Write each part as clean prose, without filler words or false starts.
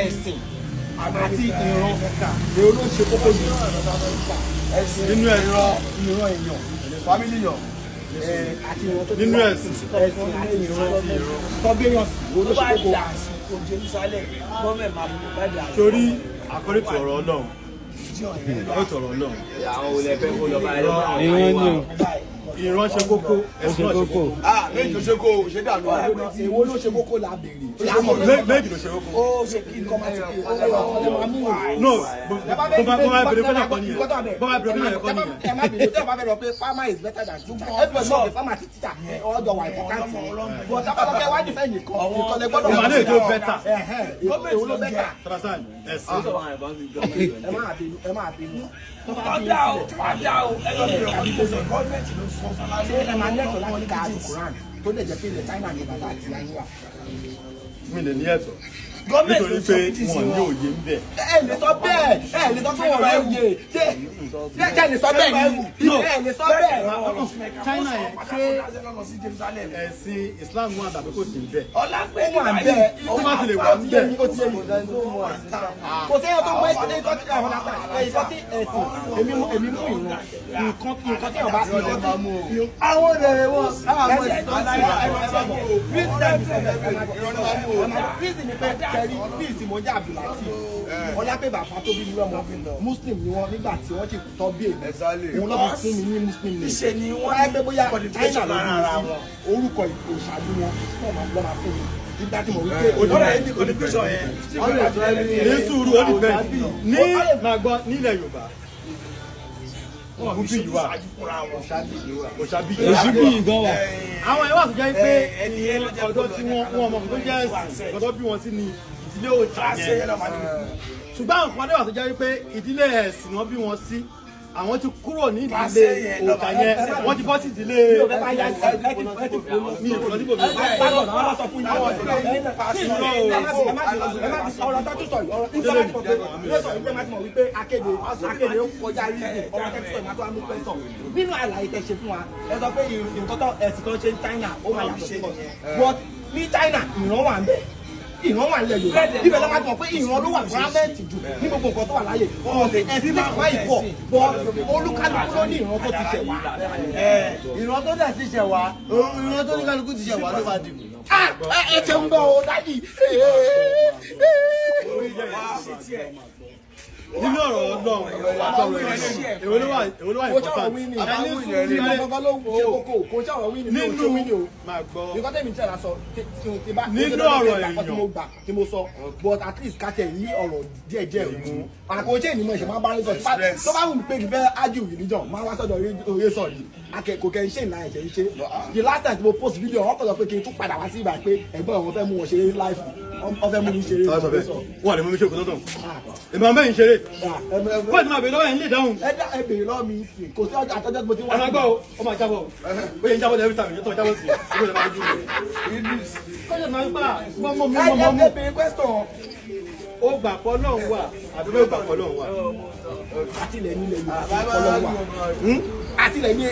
Ẹ̀sìn àti ìran, èwo ló ṣe kókó jù? Nínú ẹ̀sìn? Ìran èèyàn. Family yàn. Àti ìran tó ti Nínú wá. ẹ̀sìn. Ẹ̀sìn àti ìran tọ́bíyàn, èwo ló ṣe kókó? Torí according to ọ̀rọ̀ Ọlọ́run, according to ọ̀rọ̀ Ọlọ́run, Àwọn olè fẹ́ kó lọ bá ẹ. Ìran ni o. Ìran ṣe kókó, ẹ̀sìn náà ṣe kókó. Ah, méjì ló ṣe kó o ṣe dànù. Èwo ló ṣe kókó la béèrè. Méjì ló ṣe kókó. Ó ṣe kí nǹkan máa ti kí ó lè máa mú o. No, bó máa bèrè fẹ́lẹ̀ kọ́ nìyẹn, bó máa bèrè fẹ́lẹ̀ kọ́ nìyẹn. Ẹ má bèrè tẹ́ ẹ bá fẹ́ lọ pé farmer is better than teacher. Everybody know pé farmer àti teacher ọjọ́ wà important, but tábàlọ́kẹ́ wá dìfẹ́ nìkan nìkan lẹ gbọ́dọ̀. Ìmàlẹ́ ètò better. Èwo ló better? Tarasan ẹ̀sìn. Ẹ má bínú, ẹ má bínú. Ọ̀dà o, ọ̀dà o, ẹ lọ bẹ̀rẹ̀ ọ̀dà gọ́ọ̀mẹ̀ntì ló sọ. Ṣé ẹ máa lẹ́tọ̀ọ́ láti ka Quran tó lè jẹ́ pé ilẹ̀ China ní bàbá àti ìyá yín wà? Mi lè ní ẹ̀tọ́ Gọ́ọ̀mẹ̀ntì nítorí ló sọ pé pé wọn ní òye ń bẹ. Ẹ lè sọ bẹ́ẹ̀, ẹ lè sọ pé wọn rẹ̀ yé. Ṣé ẹ lè sọ bẹ́ẹ̀ ni? Ẹ lè sọ bẹ́ẹ̀. China yẹn, ṣé ẹ̀sìn Islam wà tàbí kò sí ń bẹ? Ó wà bẹ́ẹ̀. Ó má ti lè wà ń bẹ. Ó ti yé mi. Kò sẹ́yìn tó mọ ẹ̀sìn ẹ̀kọ́ tí àwọn ẹ̀kọ́ tí ẹ̀sìn. Èmi mú ìran nǹkan tí ọba nǹkan tí Àwọn òdèrè wọn. ẹsẹ̀ reason ni pé kẹrí ní ìsìn mo jẹ́ Abdulateef Ọlápẹ́. Bàbá tó bí mi lọ́mọ, Muslim ni wọ́n. Nígbà tí wọ́n ti tọ́ bí èmi, òun lọ́ fi fún mi ní Muslim name. Ṣe ni wọ́n Wọ́n á gbé bóyá China ló bí mi sí, orúkọ òṣàlú wọn náà lọ́ máa fún mi nígbà tí mo wí pé ọ̀rọ̀ yẹn ní qualification yẹn. Ní sùúrù, ó ní bẹ́ẹ̀ ní máa gbọ́. Nílẹ̀ Yorùbá, Ògún bí yìí wà, òṣàbí yìí. Èṣù bí gan wà. Àwọn ẹ̀wà tó jẹ́ pé ọ̀dọ́ tí wọ́n wọ́n ọmọ tó jẹ́ ẹ̀sìn ọ̀dọ́ bí wọ́n sí ni ìdílé òòṣà yẹn, ṣùgbọ́n àwọn kan wà tó jẹ́ pé ìdílé ẹ̀sìn wọn bí wọ́n sí, àwọn ti kúrò ní ìdílé òòṣà yẹn, wọ́n ti bọ́ sí ìdílé ní ìfọ̀lọ́ níbò mi. Ọ̀rọ̀ tó tún sọ yìí, ọ̀rọ̀ nígbà tí mo pé ló sọ yìí pé má ti mọ̀ wípé akéde akéde ó kọjá rí. Ọ̀rọ̀ tó tún sọ yìí, má tó wá mú pẹ́ sọ nínú àlàyé tẹ́ ṣe fún wa. Ẹ sọ pé nǹkan tó ẹ̀sìn kan ṣe ní China, ó máa yàtọ̀ sí kan, but ní China ìran wà ń bẹ̀, ìran wà nílẹ̀ Yorùbá. Ibẹ̀ ló máa ti mọ̀ pé ìran ló wà paramount jù ní gbogbo nǹkan tó wà láyé. Ọ̀sẹ̀ ẹ̀sìn lè wá ìpọ̀, but olúkálukú ló ní ìran tó ti ṣẹ̀ wá. Ìran tó dẹ̀ ti ṣẹ̀ wá, ìran tó ní kálukú ti ṣẹ̀ wá ló máa dìbò. Ah, ẹ ṣe ń bọ̀ o, daddy. Nínú ọ̀rọ̀ Ọlọ́run àtọ̀rọ̀ èèyàn, èwo ló wà Kò sọ̀rọ̀ important? wíìnì. Ẹni sùúrù. Ìgbọ̀ngàn ló ṣe kókó, kò sọ̀rọ̀ wíìnì, mi ò ṣe Nínú wíìnì o. Máa gbọ́. Nǹkan tẹ̀mí tẹ̀lá sọ tí bá Nínú ọ̀rọ̀ tí mo èèyàn. gbà tí mo sọ, but at least ká tẹ̀ yí ọ̀rọ̀ díẹ̀ díẹ̀ mú. Àkójẹ́ ìnímọ̀ ìṣẹ̀ máa bá ń sọ tó bá wù mí pé kí n fẹ́ argue religion, máa wá sọ́dọ̀ oye sọ yìí akẹ́kọ̀ọ́ kẹ́ ń ṣe ìlànà ẹ̀ṣẹ̀ ń ṣe. The last time tí mo post video, wọ́n kọ̀ sọ pé kí n tún padà wá sí ìgbà pé ẹ̀gbọ́n wọn fẹ́ mú wọn ṣeré live, wọ́n fẹ́ mú mi ṣeré. Tọ́lá sọ bẹ́ẹ̀, wọ́n lè mú mi ṣe òkú tọ́tọ̀ èmi àwọn mẹ́rin ṣeré. Wọ́n ti máa bèèrè lọ́wọ́ ẹ̀ ń lè dáhùn. Ẹ dá ẹ bèrè lọ́wọ́ mi sí, kò sí ọjọ́ àtọ́jọ́ tí mo ti wá. Ẹ máa gbọ́ o, ó máa jábọ̀ o, ó yẹ ń jábọ̀ every time, ìyẹn tó jábọ̀ sí i, ó lè máa dojú mi. Kọ́jà máa ń gbà mọ́ mọ́ Ẹ mọ́ ẹ mọ́. Bèrè question. Ó gbà pọ̀ lọ́hùn wà àbí ó gbà pọ̀ lọ́hùn wà? Àtìlẹ̀ nílẹ̀ Yorùbá ti mọ̀ Ọlọ́run wà. Àtìlẹ̀ ní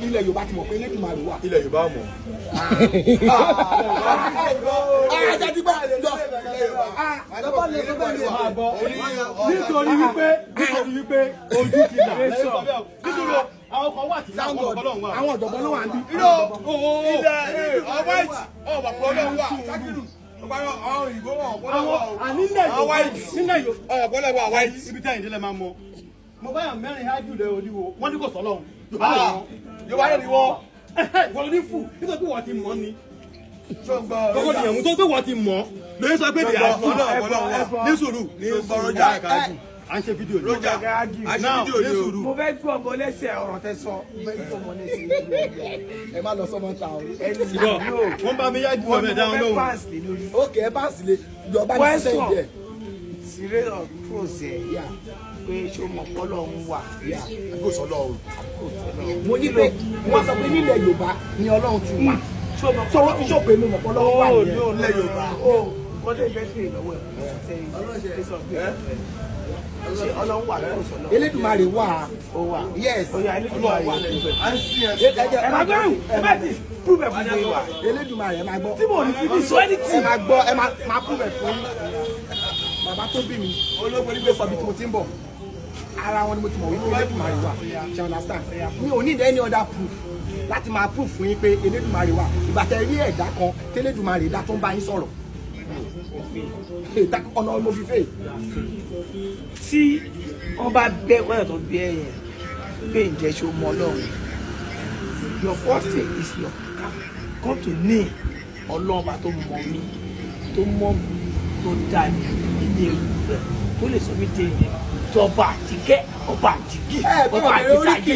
ilẹ̀ Yorùbá ti mọ̀ pé Elédùmarè wà. Ilẹ̀ Yorùbá mọ̀. Ajá ti gbà lọ. Máa gbọ́, nítorí wípé ojú ti là lẹ́yìn sọ bẹ́ẹ̀ o. Nítorí àwọn kan wà tí àwọn kan lọ́hùn wà. Àwọn ọ̀jọ̀gbọ́n ló wà ń bí. Ilẹ̀ white ọ̀bà pọ̀lọ́ wà Sakiru ọ̀pọ̀ àwọn òyìnbó wọn pọ̀lọ́ wà Àwọn o. ànílẹ̀ Àwọn Yorùbá white nílẹ̀ Yorùbá ọ̀pọ̀ pọ̀lọ́ wà white. Ibi tẹ́yìn délẹ̀ máa mọ. Mo bá yàn mẹ́rin ájú lẹ olúwo, wọ́n ní kò sọ lọ́hùn. Yorùbá lè wọ́n. Yorùbá lè ní wọ́n. Wọ́n ló ní fù nítorí pé wọ́n ti mọ̀ ni. Ṣọ́gbọ́n Gbogbo nìyẹn mú tó pé wọ́n ti mọ̀ lóye sọ pé di àfù ní sùúrù ní Bọ́rọ́jà. À ń ṣe fídíò ní. Rojà àṣẹ Now, fídíò ní ni o. sùúrù. Mo fẹ́ gbọ́ ọmọ lẹ́sẹ̀ ọ̀rọ̀ tẹ sọ. Mo fẹ́ gbọ́ ọmọ lẹ́sẹ̀. Ẹ má lọ sọmọ ta o. Ìbọn wọ́n bá mi yá ju ọmọ ẹ̀dá wọn Mo fẹ́ lóhùn. pass lé lórí. Ókè, ẹ bá sì lè jọba ní Question. sẹ́yìn díẹ̀. Sire of prose ẹ̀ pé ṣé o mọ̀ pọ́lọ́ ń wà? Kò sọ lọ́run. Mo ní pé wọ́n sọ pé nílẹ̀ Yorùbá ni Ọlọ́run ti wà. Ṣé o mọ̀ Sọ wọ́n ti sọ pé mo mọ̀ pé Ọlọ́run wà nìyẹn. Ilẹ̀ Yorùbá. O nǹkan tó fẹ́ pè lọ́wọ́ ẹ̀ ṣe ṣé Ọlọ́run wà lọ́wọ́ sọ lọ́wọ́? Elédùmarè wà. Ó wà. Yes. Ó yá, Elédùmarè wà. À ń sìn ẹ̀. Ẹ máa gbọ́rù, ẹ bá ti prove ẹ̀ fún mi wà. Elédùmarè, ẹ máa gbọ́. Tí mo ní fi ní sọ anything. Ẹ máa gbọ́, ẹ máa prove ẹ̀ fún yín. Máa Bàbá tó bí mi ló sọ bí mo ti ń bọ̀. Ara wọn ni mo ti mọ̀ wípé Elédùmarè wà. Ṣe understand? Mi ò need any other proof láti máa proof fún yín pé Elédùmarè wà. Ìgbà tẹ rí ẹ̀dá kan tẹ́lẹ̀dùmarè dá tó ń bá yín sọ̀rọ̀. Ọ̀nà mo fi fè. Tí wọ́n bá bẹ́ wọ́n tó bí ẹ yẹn pé ǹjẹ́ ṣe o mọ Ọlọ́run, your first thing is your come to me, Ọlọ́run bá tó mọ̀ mí, tó mọ̀ mí, tó dá mi ilé ewu rẹ̀, tó lè sọ mí dé yẹn, tó ọba àtìkẹ́, ọba àtìkí, ọba àtìsáyé.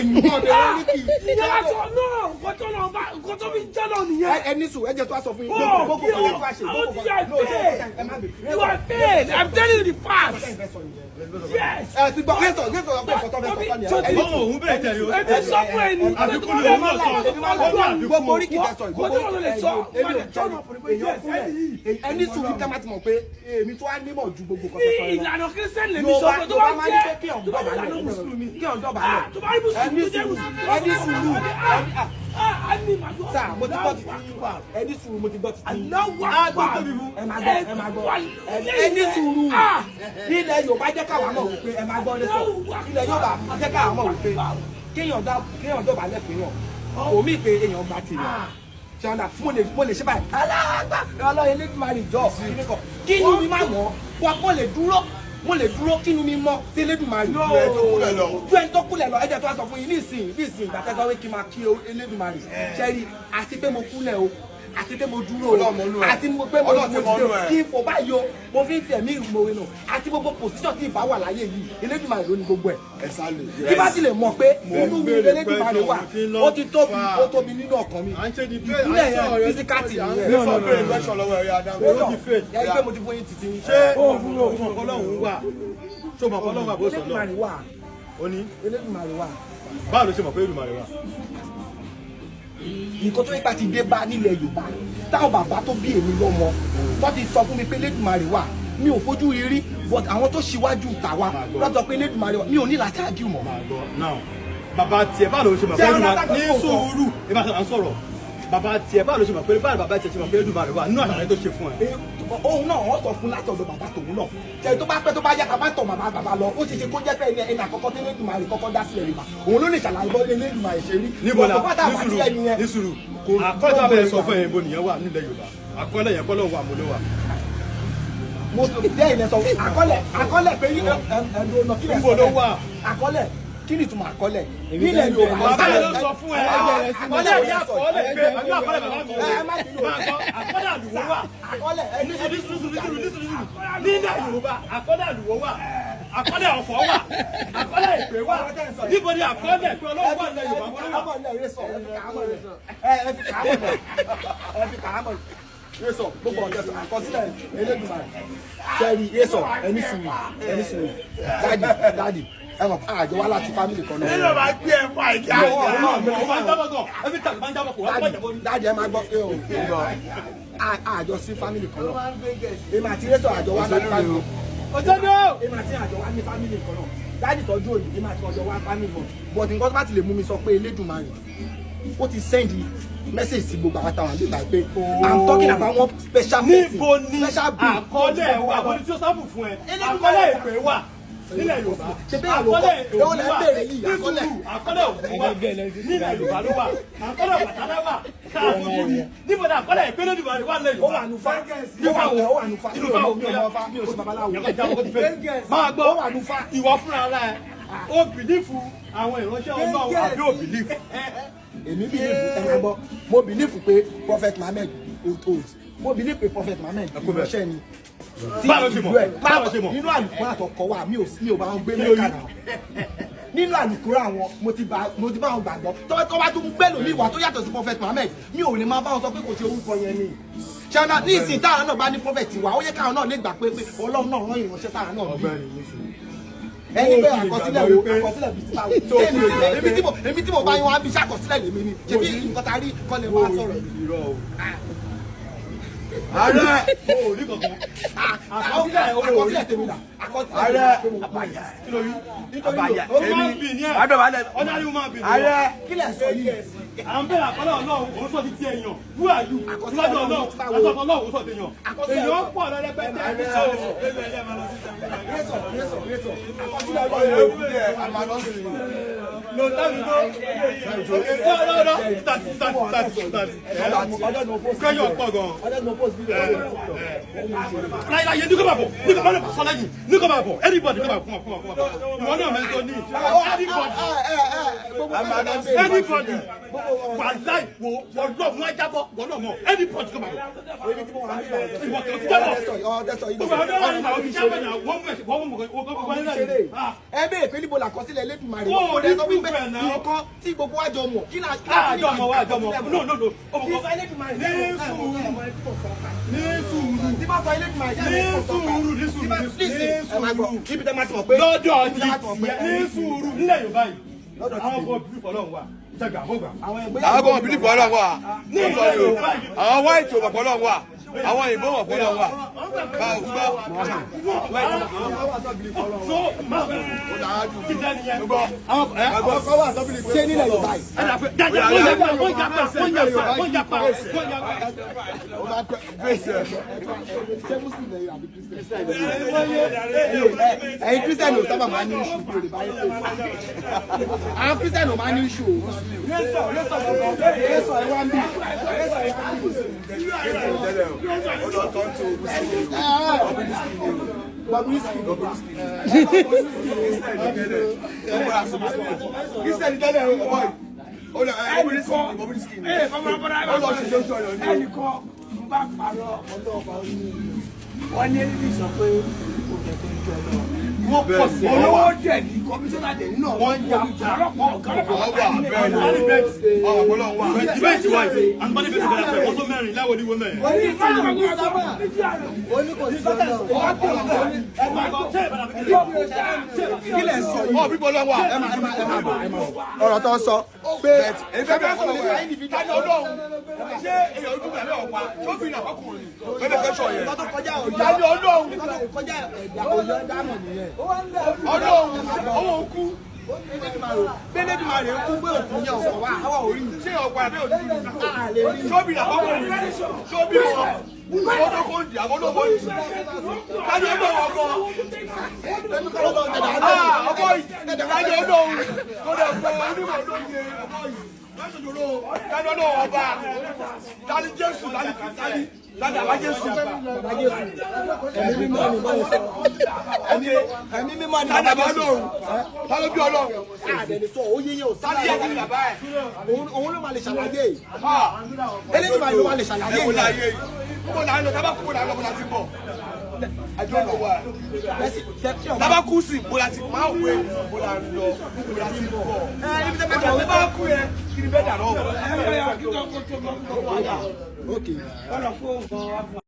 Ìyá sọ náà nǹkan tó lọ bá nǹkan tó fi jẹ́ lọ nìyẹn. Ẹ ní sùn, ẹ jẹ́ tó a sọ fún yín. Oh, Gbogbo you kan tó a ṣe. are failed. You are failed. I'm telling you the facts. Yes. Ẹ ti gbọ́, ẹ sọ, ẹ sọ pé nǹkan tó fẹ́ sọ kọ́ nìyẹn. Ọmọ òun bẹ̀rẹ̀ tẹ̀lé o. Ẹ ti sọ fún ẹ ní. Àbíkú ni òun náà sọ. Gbogbo oríkì tẹ sọ yìí. Kò tó lọ lè sọ. Wọ́n lè tọ́nà pẹ̀lú pé yes, ẹni yìí. Ẹni sùn kí tẹ́ máa ti mọ̀ pé èmi tó wá nímọ̀ ju gbogbo kan Ní tó sọ yìí lọ. ìlànà Kírísítẹ́nì lèmi sọ pé tó bá jẹ́ tó bá jẹ́ ìlànà Mùsùlùmí. Kí ọ̀n dọ̀bálẹ̀. Tó bá rí Mùsùlùmí tó jẹ́ Mùsùlùmí. Ẹni sùúrù. A ní màdúrà. Sáà mo ti gbọ́ títí ẹni sùúrù, mo ti gbọ́ títí. Allahu Akbar. Ẹ máa gbọ́, ẹ máa gbọ́. Ẹni sùúrù. Ilẹ̀ Yorùbá jẹ́ káwa mọ̀ wípé ẹ máa gbọ́ lẹ́sọ̀. Ilẹ̀ Yorùbá jẹ́ káwa mọ̀ wípé kéèyàn dọ̀bálẹ̀ fún yàn. Omi ìpè èèyàn gba tèèyàn. Ṣé ọ̀nà mo lè ṣe báyìí? Aláàgbà Ọlọ́run Elédùmarè jọ kí ni mi máa mọ̀ wọ́n mo lè dúró, mo lè dúró kí ni mi mọ̀ sí Elédùmarè. Ju ẹni tó kúlẹ̀ lọ. Ju ẹni tó kúlẹ̀ lọ. Ẹ jẹ́ tó wá sọ fún yín nísìnyí nísìnyí ìgbà tẹ́sán wí kí n máa kí Elédùmarè. Ṣẹ́rí àti pé mo kúlẹ̀ o, àti pé mo dúró o, àti mo pé mo dúró kí n fò báyìí o, mo fi ń fi ẹ̀mí ìmoore nù àti gbogbo pòsíṣọ̀ tí ìbá wà láyé yìí, Elédùmarè ló ní gbogbo ẹ̀. Tí bá ti lè mọ̀ pé inú mi Elédùmarè wà, ó ti tóbi, ó tóbi nínú ọkàn mi. Ìkúlẹ̀ yẹn fisikátì nìyẹn. Ẹ pé mo ti fún yín títí. Ṣé o mọ̀ pé Ọlọ́run wà? Ṣé o mọ̀ pé Ọlọ́run wà bó sọ lọ? Elédùmarè wà. Ó ní. Elédùmarè wà. Báwo ló ṣe mọ̀ pé Elédùmarè wà? Nǹkan tó yípa ti dé bá nílẹ̀ Yorùbá táwọn bàbá tó bí èmi lọ́mọ tó ti sọ fún mi pé Elédùmarè wà, mi ò fojú rí rí, but àwọn tó ṣíwájú tàwa lọ́tọ̀ pé Elédùmarè wà, mi ò ní láti àdìo mọ́. Now bàbá tiẹ̀ báwo ló ṣe mọ̀ pé Elédùmarè ní sùúrù ìbá sọ̀rọ̀ sọ̀rọ̀ bàbá tiẹ̀ báwo ló ṣe mọ̀ pé báwo bàbá tiẹ̀ ṣe mọ̀ pé Elédùmarè wà nínú àṣàlàyé tó ṣe fún ẹ. Òun náà wọ́n sọ fún láti ọ̀dọ̀ bàbá tòun náà tẹ̀ tó bá pẹ́ tó bá yá ká bá tọ̀ bàbá bàbá lọ, ó ṣe ṣe kó jẹ́ pé ẹni àkọ́kọ́ tí Elédùmarè kọ́kọ́ dá sílẹ̀ Yorùbá òun ló lè ṣàlàyé bọ́ Elédùmarè ṣe rí. Níbo la ní sùúrù àkọọ́lẹ̀ tó bẹ̀rẹ̀ sọ fún ẹ̀yin bo nìyẹn wà nílẹ̀ Yorùbá, àkọọ́lẹ̀ yẹn kọ́lọ́ wà mo ló wà. Mo tẹ ilẹ̀ sọ àkọọ́lẹ̀ àkọọ́lẹ̀ pé níbo ló wà àkọọ́lẹ̀ kí ni ìtumọ̀ àkọọ́lẹ̀ nílẹ̀ Yorùbá. Bàbá rẹ̀ ló sọ fún ẹ àkọọ́lẹ̀ rí àkọọ́lẹ̀ pé àbí àkọọ́lẹ̀ bàbá mi máa gbọ́ àkọọ́lẹ̀ àlùwò wà nílẹ̀ Yorùbá, àkọọ́lẹ̀ àlùwò wà, àkọọ́lẹ̀ ọ̀fọ̀ wà, àkọọ́lẹ̀ ìpè wà, níbo ni àkọọ́lẹ̀ pé Ọlọ́run wà nílẹ̀ Yorùbá wọ́n wà. Yéṣọ gbogbo ọ̀dẹ sọ àkọsílẹ̀ Elédùmarè sẹ́rí yéṣọ ẹni sùúrù ẹni sùúrù dáàdì dáàdì ẹ mọ̀ àjọ wá láti fámìlì kan náà. Nínú máa gbé ẹ fún àìjá. Dáàdì ẹ máa gbọ́ pé o àjọ sí fámìlì kan náà. Èmi àti yéṣọ àjọ wá láti fámìlì. Èmi àti àjọ wá ní fámìlì kan náà. Dáàdì tọ́jú òyìn èmi àti ọjọ́ wá fámìlì kan. But nǹkan tó bá ti lè mú mi sọ pé Elédùmarè ó ti send message sí gbogbo àwọn táwọn àgbègbè pé I'm talking about one special person. Níbo ni àkọọ́lẹ̀ wà? Àbọ̀dí tí ó sábù fún ẹ, àkọọ́lẹ̀ ìpè wà nílẹ̀ Yorùbá, àkọọ́lẹ̀ ògùn wà nísùúrù, àkọọ́lẹ̀ ògùn wà nílẹ̀ Yorùbá ló wà, àkọọ́lẹ̀ Ọbàtálá wà káàkiri ní. Níbo ni àkọọ́lẹ̀ ìpè Elédùmarè wà nílẹ̀ Yorùbá? Ó wà nù fa, ó wà nù fa, mi ò mọ fa, mi ò sí babaláwo. Máa gbọ́, ìwọ fúnra ara ẹ, ó bìlífù àwọn ìránṣẹ́ Ọlọ́run àbí ò bìlífù? Èmi bìlífù, ẹ máa gbọ́, mo bìlífù pé Prophet Muhammed old, mo bìlífù pé Prophet Muhammed ìránṣẹ́ ni. Báwo ṣe mọ̀? Báwo ṣe mọ̀? Nínú àlùkùrá àtọkọ wa mi ò bá wọn gbé mẹ́ka náà. Nínú àlùkùrá àwọn mo ti bá wọn gbàgbọ́. Tọ́ bá tún gbé lómi ìwà tó yàtọ̀ sí Prophet Muhammed, mi ò lè máa bá wọn sọ pé kò ṣe orúkọ yẹn ni. Ṣáná ní ìsìn táwọn náà bá ní prophet wa, ó yẹ káwọn náà lè gbà pé Ọlọ́run náà rán ìránṣẹ́ táwọn náà bí. Ẹni pé àkọsílẹ̀ wo àkọsílẹ̀ bíi títa wo èmi tí mo bá yín wá bí iṣẹ́ àkọsílẹ̀ lèmi ni ṣebí nǹkan tá a rí kọ́ lè máa sọ̀rọ̀. Ààrẹ o ò rí kankan. Àkọsílẹ̀ tèmi là Ààrẹ Kí ló rí? Àbàyà Ó máa ń bì ní ẹ̀. Ọ̀nà àríwó máa ń bì ní ẹ̀. Ààrẹ kílẹ̀ sọ yìí. À ń bẹ̀rẹ̀ àkọọ́lẹ̀ Ọlọ́run, òun sọ ti ti èèyàn. Who are you? Níwájú Ọlọ́run, àtọ̀tọ̀ Ọlọ́run, òun sọ ti èèyàn. Èèyàn pọ̀ lọ́rẹ́pẹ́tẹ́. Àkọsílẹ̀ Ọlọ́run No, that we go. No, no, no. Start, start, start, start. Ọjọ́ ni mo post. Kẹ́yọ̀ pọ̀ gan. Ọjọ́ ni mo post video. Láyé ní kò máa bọ̀, ní kò máa bọ̀ sọ lẹ́yìn, ní kò máa bọ̀, anybody kò máa kúmọ̀ kúmọ̀ kúmọ̀. Ìwọ náà mẹ́rin tó ní. Anybody. Anybody. Wàláì wo wọ́n lọ mú ajábọ̀ wọ́n lọ mọ̀ anybody kò máa bọ̀. Ìwọ kò ti jábọ̀. Gbogbo àwọn ọ̀dọ́ wọn ti jábọ̀ náà wọ́n mú ẹ̀sìn wọ́n mú wọ́n mú Ṣeré. Ẹ bẹ́ẹ̀ pé níbo làkọsílẹ̀ Elédùmarè Ó wà? ní Ó sọ wípé proof ẹ̀ náà. nǹkan tí gbogbo wa jọ mọ̀ kí la Àjọ mọ̀ wá àjọ mọ̀. No no no. Kí sọ Elédùmarè Ní sùúrù. Ní sùúrù. Tí bá sọ Elédùmarè Ní sùúrù ní sùúrù ní sùúrù. Ibi tẹ́ máa ti mọ̀ pé Lọ́dọ̀ ti tiẹ̀ ní sùúrù nílẹ̀ Yorùbá yìí. Àwọn kan bí fọlọ́run wà. Ìjàgbá àbọ̀gbà. àwọn ẹgbẹ́ Àwọn kan bìlífù Ọlọ́run wà. Ní ilẹ̀ Yorùbá yìí. Àwọn white ò mọ̀ pé Ọlọ́run wà. Àwọn òyìnbó mọ̀ pé Ọlọ́run wà. Báwo gbọ́? So máa kí dání yẹn. Gbọ́. Àwọn ẹ ṣé nílẹ̀ Yorùbá yìí. ẹ dàpẹ́ dájà wọ́n yapa wọ́n yapa wọ́n yapa wọ́n yapa wọ́n yapa. Ṣé Muslim lẹ́yìn àbí Christian? Ẹ̀yin Christian ò sábà máa ń ní issue bí olè bá yẹ pé. Àwọn Christian ò máa ń ní issue o. Yéṣọ ẹ wá ń bì. Ó lọ tọ́ tó Bobrisky. Christian tẹ́lẹ̀ o, ọmọ yìí. Ó lọ ẹ Bobrisky ni. Ó lọ ṣiṣẹ́ oṣù ọ̀yọ́ ni. Ẹnìkan ń bá parọ́ ọlọ́ọ̀bá ó ní wọ́n ní ẹni sọ pé kò jẹ́ tó ń jọ lọ. Wọ́n pọ̀ sí Olówó dẹ̀ ní kọmíṣánná dẹ̀ nínú Wọ́n yapa. ọlọ́pàá ọ̀gá Wọ́n wà bẹ́ẹ̀ ni. Ọmọ pé Ọlọ́run wà. Dìbẹ́tì wà yìí. Àgbọ̀n níbi ìbẹ̀rẹ̀ pẹ̀ wọ́n tó mẹ́rin láwọn oníwó mẹ́rin. Kí lẹ̀ ń sọ yìí? Ọ̀ bí Ọlọ́run wà. Ẹ máa ẹ máa ẹ máa bọ̀ ọ̀rọ̀ tó ń sọ pé Èmi fẹ́ bẹ́ẹ̀ sọ̀rọ̀ wẹ̀. Tani Ọlọ́run? Ṣé èèyàn ojú bẹ̀rẹ̀ ọ̀pá? Ṣóbìnrin àkọ́kùnrin? Bẹ́ẹ̀ fẹ́ sọ yẹn. nǹkan tó kọjá òye Tani Ọlọ́run? nǹkan tó kọjá ẹ̀dá òye dámọ̀ nìyẹn. Ọlọ́run owó òkú. Bẹ́lẹ́dùmarè ń kú pé òkú yẹn ọ̀pọ̀ wá àwa ò rí i. Ṣé ọ̀pá àbẹ́ òdúdú? A lè rí i. Ṣóbìnrin àkọ́kùnrin? Ṣóbìnrin wọn? Olóko ń di àwọn olóko ń di. Tani Ọlọ́run ọkọ? Èmi kọ́ ló lọ ẹ̀dá Ah, ọmọ yìí. Tani Ọlọ́run? Tó dẹ̀ fọ onímọ̀ lóye ọmọ yìí. Lọ́sọ̀dọ̀rọ̀ Tani Ọlọ́run ọba? Tani Jésù? Tani Tani Tani àbá Jésù? Bàbá Jésù. Ẹ̀mí mímọ́ ni báwo sọ. Ẹ̀mí mímọ́ ni Tani bàbá àbá Jésù. Ọlọ́run? Tani bí Ọlọ́run? Àdẹ̀lẹ̀ sọ òye yẹn ò sí Tani yẹ lára kí ni wa. bàbá ẹ̀? Òun ló máa lè ṣàlàyé yìí. Ah. Elédùmarè ló máa lè ṣàlàyé Ẹ wo yìí. láyé yìí. Mo là ń lọ, tábà kú mo là ń lọ, mo là ti bọ̀. I don't know why. Bẹ́sì tẹ́ tí ọba. Tábà kú sí, mo là ti máa wé, mo là ń lọ, mo là ti bọ̀. Ẹ ibi tẹ́ bá Mo ti là bá kú yẹn, kí ni bẹ́ẹ̀ dà lọ́wọ́? Okay. Ọlọ́pàá